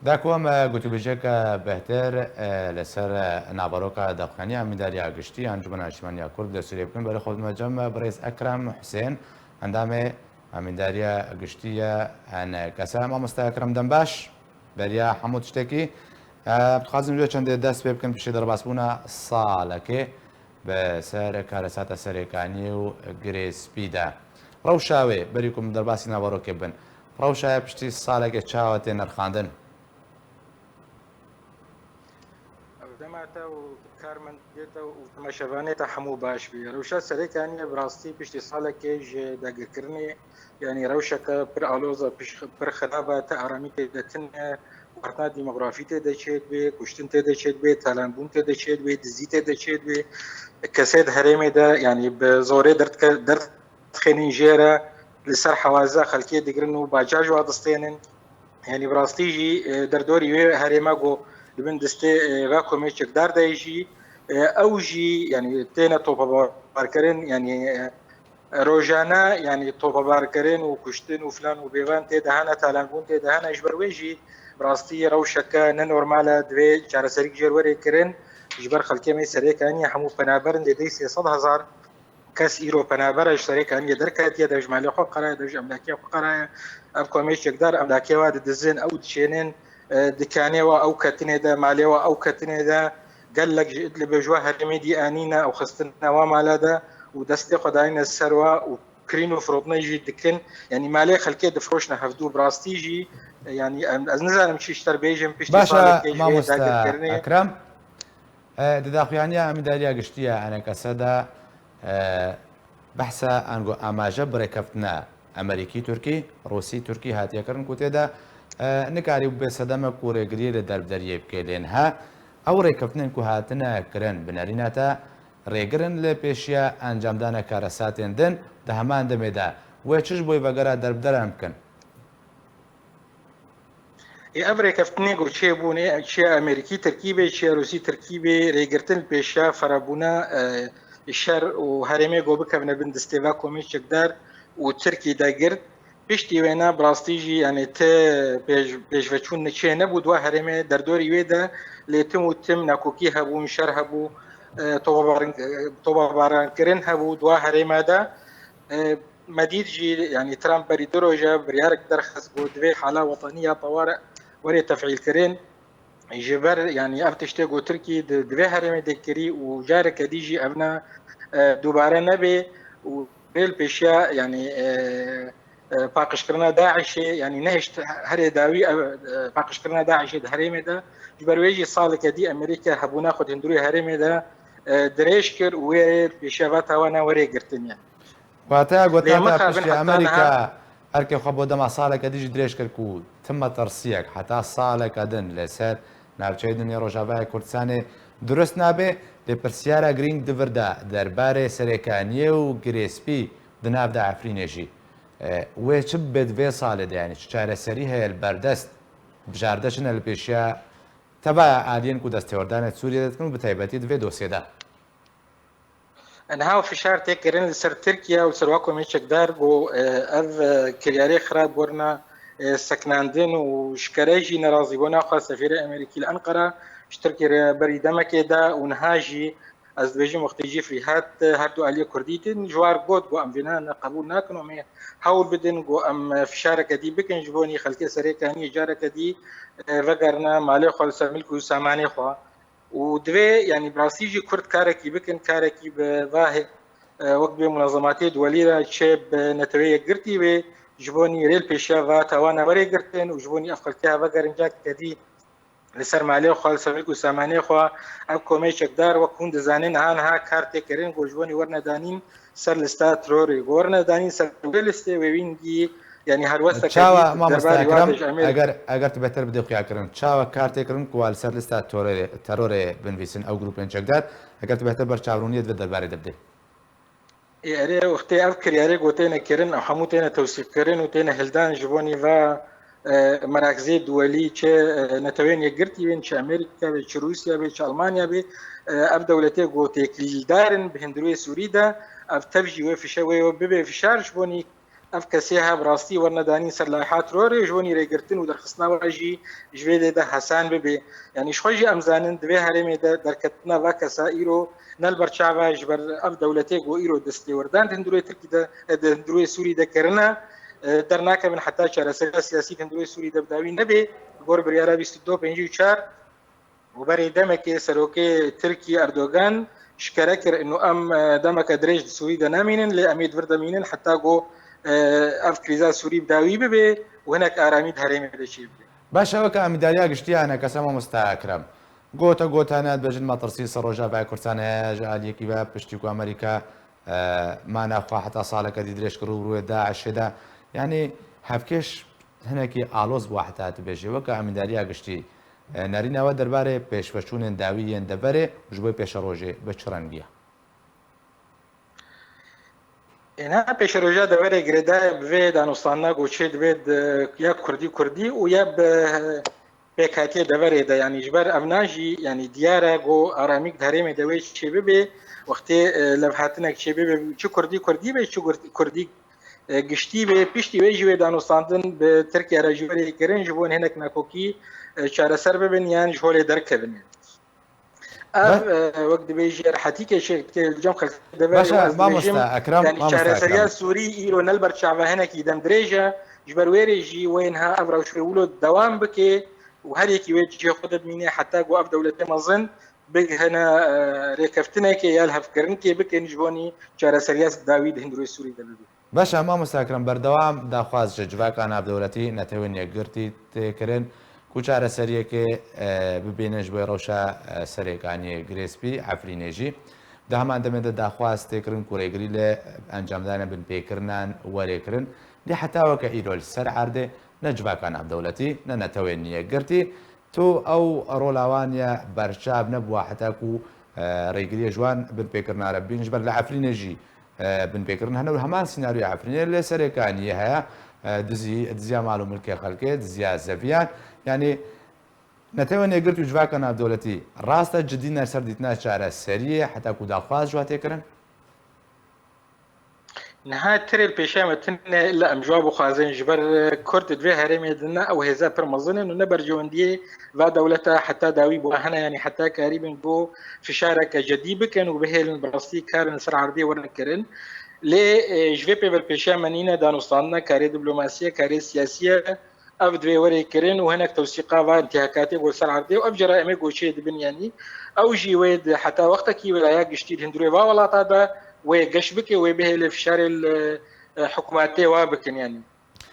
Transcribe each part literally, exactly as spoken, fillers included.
Da ku em, e, gotûbêjeke bêhtir, e, li ser, e, naveroka daxuyaniya Amîndariya Giştî ya Encûmena Niştimaniya Kurd bi destûrê bikin, berê xwe dime cem, e, birêz Ekrem Husên, endamê Amîndariya Giştî ye N K S. Mamoste Ekrem, dem baş, beriya hemû tiştekî. E, dixwazim ji we çendê dest pê bikin piştî derbasbûna salekê bi ser karesata Serêkaniyê û Girê Spî de. Rewşa wê, berî ku em derbasî naverokê bin, rewşa wê piştî salekê çawa tê nirxandin? Ev dema te û karmendê te û temaşevanê te hemû baş bî. Rewşa Serêkaniyê bi rastî piştî salekê ji dagirkirinê, yanî rewşeke pir aloz e, piş-, pir xirab e, ti aramî tê de tune, xwartina demografî tê de çêdibê, kuştin tê de çêdibê, talanbûn tê de çêdibê, dizî tê de çêdibê. Kesê di herêmê de, yanî bi zorê derdike-, derdixênin jê re, li ser hewaza xelkê digirin û baca ji wa distênin. Yanî bi rastî jî, e, derdorî wê herêma ku li bin destê, e, va komê çekdar de jî, e, ew jî, yanî têne topebarkirin, yanî, e, rojane, yanî topebarkirin û kuştin û filan û bêvan tê de hene, talanbûn tê de hene. Ji ber wê jî bi rastî rewşeke ne normal e, divê çareserîk jê re were kirin. Ji ber xelkê me Serêkaniyê hemû penaberin, dê dey sê sed hezar kes îro penaber e, ji Serêkaniyê derketiye, dev ji malê xwe qeraye, dev ji emlakiya xwe qeraye. Ev komê çekdar emlakiya wa didizin, ew diçênin, e, dikanê wa ew ketinê de, malê wa ew ketinê de. Gelek ji Idlibê ji wa herêmê dî anîne, ew xistine wa mala de û destê xwe dayîne ser wa û kirîn û firotine jî dikin. Yanî malê xelkê difiroşine hevdû. Bi rastî jî, e, yanî em, ez nizanim çi ji te re bêjim, piştî Baş e, salekê ji vê mamoste dagirkirinê. Ekrem. E, di daxuyaniya Amîndariya Giştî ya N K S de, e, behsa ango amaje bi rêkeftina Amerîkî-Tirkî, Rûsî-Tirkî hatiye kirin ku tê de, e, nikarî bû bê sedeme ku rêgiriyê li derbideriyê bike. Lê niha ew rêkeftinên ku hatine kirin bi nerîna te rêgirin li pêşiya encamdana karesatên din di heman demê de. Wê çi ji bo vegera derbideran bikin? Ê ev rêkeftinê ku çêbûn, ê çiya Amerîkî-Tirkî bê, çiya Rûsî-Tirkî bê, rêgirtin li pêşiya ferebûna, e, şer û herêmê ku bikevine bin destê va komê çekdar û Tirkî de girt. Piştî wêna bi rastî jî, yanî ti pêş-, pêşveçûn çê nebû di wa herêmê, derdorî wê de lê tim û tim nakokî hebûn, şer hebû, e, tobabarin-, e, tobabarankirin hebû di wa herêma de. E, Me dît jî, yanî Trump berî du roje biryarek derxist, got, divê hala wetanî ya teware were tefîlkirin. Ji ber, yanî ev tiştê ku Tirkî di, di vê herêmê de kirî û careke dî jî ev ne, e, dubare nebe û rê li pêşiya, yanî, e, e, paqijkirina DAIŞê, yanî nehişt herê dawî ev, e, paqijkirina DAIŞê di herêmê de. Ji ber wê jî saleke dî Amerîka hebûna xwe di hundirê herêmê de, e, dirêj kir û wê pêşiya va tawana were girtin, yanî. Wateya gotina te piştî Amerîka erkê xwe bo dema saleke dî jî dirêj kir ku tim metirsiyek heta saleke din li ser navçeyê din ê Rojavayê Kurdistanê durust nabe, lê pirsyara girîng di vir de derbarê Serêkaniyê û Girê Spî di nav de Efrînê jî, e, wê çi bibe di vê salê de, yanî çi çareserî heye li berdest, bijarde çi ne li pêşiya tevaya aliyên ku destêwerdanê Sûriyê de dikin û bi taybetî di vê dosyê de? Niha fişar tê kirin li ser Tirkiye û li ser wa komê çekdar ku, e, ev, e, kiryarê xirab werine, e, seknandin û ji kere jî nerazîbûna xwe sefîrê Amerîkî li Enqera ji Tirkiye re berî demekê da û niha jî ez dibêjim wextê jî fîhat, e, her du aliyê Kurdî tên ji war got ku em vêna ne qebûl nakin û em ê hewl bidin ku em, e, fişareke dî bikin ji bo nî xelkê Serêkaniyê careke dî, e, vegerine malê xwe li ser milk û samanê xwe. Û divê, yanî bi rastî jî Kurd karekî bikin, karekî bi vahê, e, wek bê munazematê duwelî re çê bi neteweyê yekgirtî bê, ji bo nî rê li pêşiya va tawana were girtin û ji bo nî ev xelkê vegerin careke dî li ser malê xwe, li ser milk û samanê xwe. Ev komê çekdar wek hûn dizanin, niha niha kar tê kirin ku ji bo nî werine danîn ser lista terorê. Werine danîn ser wê listê wê wîngî, yanî her westek Çawa, mamoste Ekrem, eger, eger tu bêhtir bidê xuyakirin, çawa kar tê kirin ku wa li ser lista terorê, terorê binivîsin ew grûpên çekdar, eger tu bêhtir ber çavroniyê di vê derbarê de bidê? Ê, erê, wextê ev kiryarê ku têne kirin, ew hemû têne tewsîfkirin û têne hildan ji bo nî va, e, merakzê duwelî, çi, e, neteweyên yekgirtî bên, çi Amerîka bê, çi Rûsya bê, çi Almanya bê, e, ev dewletê ku têkildar in bi hundirê Sûrî de, ev tev jî wê fişe-, wê, wê bibe fişar ji bo nî ev kesê he bi rastî werine danîn ser layiha terorê, ji bo nî rêgirtin û derxistina we jî ji vê dê de hesan bibe. Yanî ji xwe jî em zanin di vê herêmê de derketina va kesa îro ne li ber çav e, ji ber ev dewletê ku îro destê werdan di hundirê Tirkî de, di hundirê Sûrî de kirine, e, dernakevin heta çareseriya siyasî di hundirê Sûrî de bi dawî nebe. Li gor biryara bîst û du pêncî û çar, û berê demekê serokê Tirkî Erdogan şikere kir, inu em, e, demeke dirêj di Sûrî de nemînin, lê em ê di vir de mînin heta ku, e, ev krîza Sûrî bi dawî bibe û hinek aramî di herêmê de çêbibe. Baş e, weke amîdariya giştî ya hinekese mamosta Ekrem. Gote gote ne dibêjin metirsî ser Rojavayê Kurdistan heye, ji aliyekî ve piştî ku Amerîka, e, mana xwe heta saleke dî dirêj kir rû bi rûyê DAIŞê de. Yanî hevkêş hinekî aloz bû heta dibêjê. Weke amîdariya giştî, e, nerîna we derbarê pêşveçûnên dawî yên deverê ji bo pêşerojê bi çi rengî ye? Êna pêşeroja deverê girêdayê bi vê danûstandina ku çê dibe di ya kurdî kurdî û ya bi pêkhatiyê deverê de, yanî ji ber evna jî, yanî diyar e ku aramîk di herêmê de wê çê bibe, wextê, e, levhatinek çê bibe, çi kurdî kurdî be, çi gur-, kurdî, e, giştî be, piştî wê jî wê danûstandin bi Tirkiye re ji wê re kirin, ji bo hinek nakokî, e, çareser bibin yan ji holê derkevin. Ev, e, wek dibêjî, rehetî kêşek dike li cem xelkê de. Baş e, mamosta Ekrem, yanî mamosta çareseriya Ekrem. Sûrî îro ne li ber çava hinekî dem dirêj e. Ji ber wê rê jî wê niha ev rewş wê wilo dewam bike û her yekî wê cihê xwe de bimîne heta ku ev dewletê mezin bigihine, e, rêkeftinekê ya lihevkirinkê bikin ji bo nî çareseriya dawî di hundirê Sûrî de bibe. Baş e, mamosta Ekrem, berdewam daxwaz ji civaka navdewletî Netewên Yekgirtî tê kirin ku çareseriyekê, e, bibînin ji bo rewşa, e, Serêkaniyê Girê Spî, Efrînê jî. Di heman demê de daxwaz tê kirin ku rêgirî li encamdana binpêkirinan were kirin. Lê heta weke îro li ser erdê ne civaka navdewletî, ne Netewên Yekgirtî, Tu ew rola wan ya berçav nebûwa heta ku, e, rêgiriyê ji wan binpêkirina re bîn. Ji ber li Efrînê jî, e, binpêkirin hene û heman sînaryoya Efrînê li Serêkaniyê heye. E, dizî, diziya mal û milkê xelkê, diziya zeviyan. Yanî Netewên Yekgirtî û civaka navdewletî rast e cidî ne li ser dîtina çareseriyê heta ku daxwaz ji wan tê kirin? Niha tirê li pêşiya me tune, illa em ji wan bixwazin, ji ber, e, Kurd di vê herêmê de ne ew hêza pir mezin in û ne berjewendiyê va dewleta heta dawî bi wan hene, yanî heta karîbin ku fişareke cedî bikin û bihêlin bi rastî karin li ser erdê werin kirin. Lê, e, ji vê pê berpêşiya me nîne danûstandina karê diplomasî ye, karê siyasî ye. Ev divê were kirin û hinek tewsîqa va întîhakatê ku li ser erdê û ev cara em ê goçê dibin, yanî ew jî wê di heta wextekî welaya giştî di hundirê va welata de wê geş bike, wê bihêle fişarê li, e, hikûmetê wa bikin, yanî.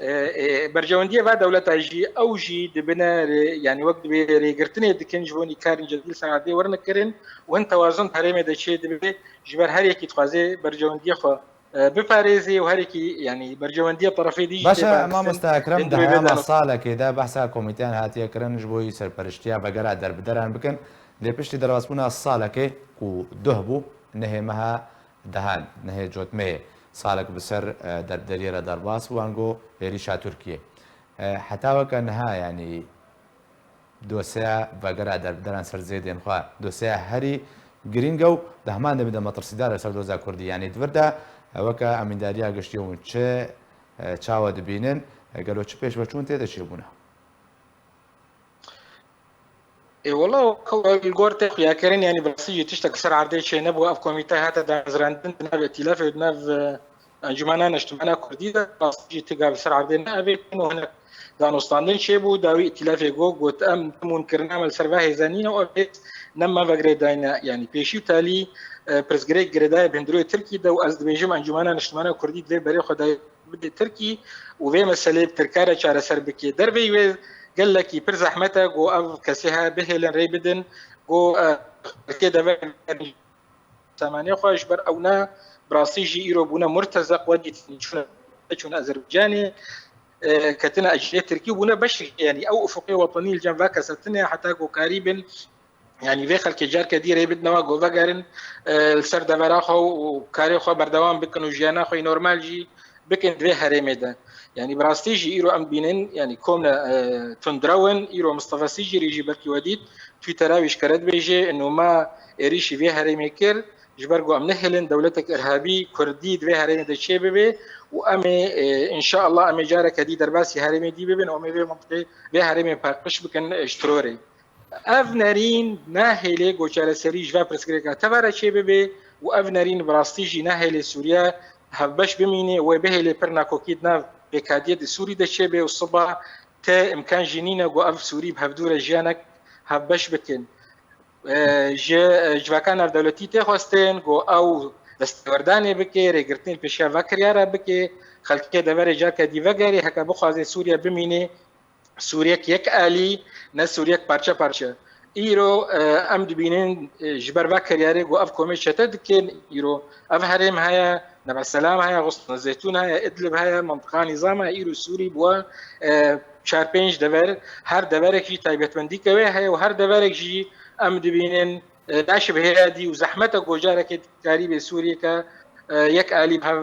E, e, berjewendiyê va dewleta jî ew jî dibine rê-, yanî wek divê rêgirtinê dikin ji bo nî karên cedî li ser erdê werin kirin û hin tewazun di herêmê de çê dibe ji ber her yekî dixwaze berjewendiyê xwe e, biparêzê û her yekî, yanî berjewendiya terefê dî jî Baş e, tê parastin. Mamosta Ekrem, di heyama salekê de behsa komîteyan hatiye kirin ji bo serperiştiya vegera derbideran bikin. Lê piştî derbasbûna salekê ku duh bû, nehê meha dehan, nehê cotmeyê, salek bi ser, e, derbideriyê re derbas bû, ango êrîşa Tirkiyê. E, heta weke niha, yanî, Dosyeya vegera derbideran ser zêdên xwe dosyeya herî girîng e û di heman demê de metirsîdar e ser doza Kurdî. Yanî di vir de, e, weke Emîndariya Giştî hûn çi, e, çawa dibînin? E, gelo çi pêşveçûn tê de çêbûne? Ê wela, weke li gor tê xuyakirin, yanî bi rastî jî tiştek li ser erdê çênebû. Ev komîte hate damezrandin di nav îtîlafê û di nav, e, Encûmena Niştimana Kurdî de rastî jî tiga li ser erdê neavêtin û hinek danûstandin çêbû. Dawî îtîlafê got, got, em tim hûn kirina me li ser va hêza nîne û ev hêz ne me vegirê dayne. Yanî pêşî û talî, e, pirsgirêk girêdayê bi hundirê Tirkî de û ez dibêjim Encûmena Niştimana Kurdî divê berê xwe dayê bide Tirkî û vê meselê bi Tirka re çareser bike. Derveyî wê gelekî pir zehmet e, got, ev kesê he bihêlin rê bidin, got, e, Tirkê deve samanê xwe, ji ber ewna bi rastî jî îro bûne murtezeq, we dîtin çûne, çûne Azerbaycanê, e, ketine ecrê Tirkî û bûne beşek, yanî ew ufuqê wetenî li cem ve kese tune heta ku karî bin, yanî vê xelkê carke dî rê bidine wa ku vegerin, e, li ser devera xwe û karê xwe berdewam bikin û jiyana xwe yê normal jî bikin di vê herêmê de. Yanî bi rastî jî îro em dibînin, yanî komne, e, tundrew in, îro Mistefa Sîcîrî jî belkî we dît, Twittera wî ji kere dibêje, ino me êrîşî vê herêmê kir, Ji ber ku em nehêlin dewletek irhabî kurdî di vê herêmê de çê bibe û em ê, e, înşeallah em ê careke dî derbasî herêmê dî bibin û em ê vê mintiqê, vê herêmê paqij bikin, e, ji terorê. Ev nerîn nahêlê ku çareserî ji vê pirsgirêka tevare çê bibe û ev nerîn bi rastî jî nahêlê Sûriye hevbeş bimîne û wê bihêlê pir nakokî di nav pêkhatiyê di Sûrî de çê bê û siba tê imkan jî nîne ku ev Sûrî bi hevdû re jiyanek hevbeş bikin. E, ji, e, civaka navdewletî tê xwestin ku ew destêwerdanê bike, rêgirtinên pêşiya vê kiryara bike, xelkê deverê carke dî vegerê, heke bixwaze Sûriye bimîne, Sûriyek yek alî, ne Sûriyek parçe parçe. Îro, e, em dibînin, e, ji ber vê kiryarê ku ev komê çete dikin, îro ev herêm heye, Neba Selam heye, Xusna Zeytûn heye, Idlib heye, mintiqa nîzam heye, îro Sûrî bûye, e, çar pênc dever, her deverek jî taybetmendîke wê heye û her deverek jî em dibînin, e, naşibihêya dî û zehmet e ku carekê dikarî bê Sûriyeke, e, yek alî bi hev,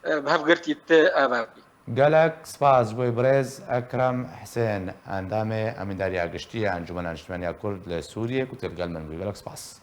e, bi hev girtî ti ava bî. Gelek spas ji bo birêz Ekrem Hisên, endamê Emîndariya Giştî ya Encûmena Niştimaniya Kurd li Sûriyê ku tê li gel min bû. Gelek spas.